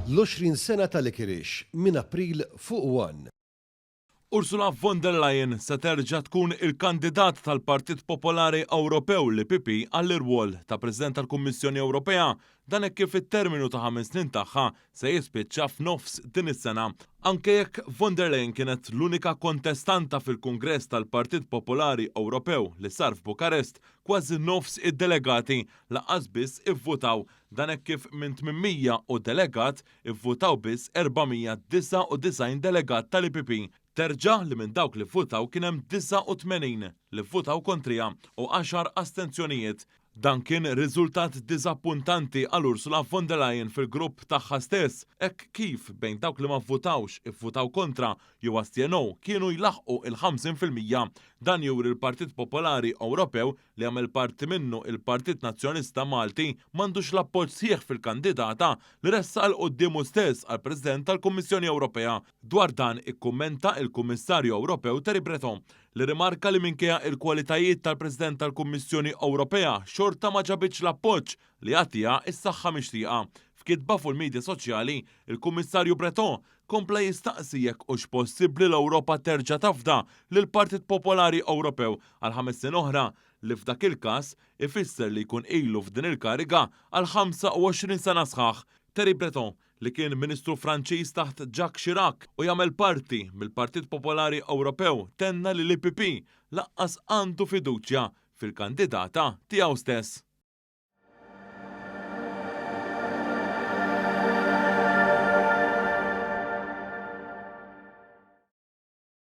L-20 sena ta' Licorice minn April fuq one. Ursula von der Leyen se terġa' tkun il-kandidat tal-Partit Popolari Ewropew, l-EPP, għall-irwol ta' President tal-Kummissjoni Ewropea. Dan hekk kif it-terminu ta' ħames snin tagħha se jispiċċa f'nofs din is-sena. Anke jekk von der Leyen kienet l-unika kontestanta fil-Kungress tal-Partit Popolari Ewropew li sar f'Bukarest, kważi nofs id-delegati lanqas biss ivvutaw. Dan hekk kif minn 800 u delegat ivvutaw biss 499 delegat tal-EPP. Terġa' li minn dawk li vvutaw kien hemm 89 li vvutaw kontriha u għaxar astenzjonijiet. Dan kien riżultat diżappuntanti għal Ursula von der Leyen fil-grupp tagħha stess, hekk kif bejn dawk li ma vvutawx, ivvutaw kontra jew astjenew kienu jlaħħqu il-50%. Dan juri l-Partit Popolari Ewropew li jagħmel parti minnu il-Partit Nazzjonalista Malti m'għandux l-appoġġ sħiħ fil-kandidata li ressaq 'l quddiem hu stess għal President tal-Kummissjoni Ewropea. Dwar dan ikkummenta il-Kummissarju Ewropew Thierry Breton li rrimarka li minkejja il-kwalitajiet tal-President tal-Kummissjoni Ewropea xorta ma ġabitx l-appoġġ li jagħtiha s-saħħa mixtieqa. F'kitba fuq il-midja soċjali, il-Kummissarju Breton kompla jistaqsi jekk hux possibbli l-Ewropa terġa' tafda lill-Partit Popolari Ewropew għal ħames snin oħra, li f'dak il-każ ifisser li jkun ilu f'din il-kariga għal 25 sena sħaħ. Thierry Breton, li kien Ministru Franċiż taħt Jacques Chirac u jagħmel parti mill-Partit Popolari Ewropew tenna li l-EPP lanqas għandu fiduċja fil-kandidata tiegħu stess.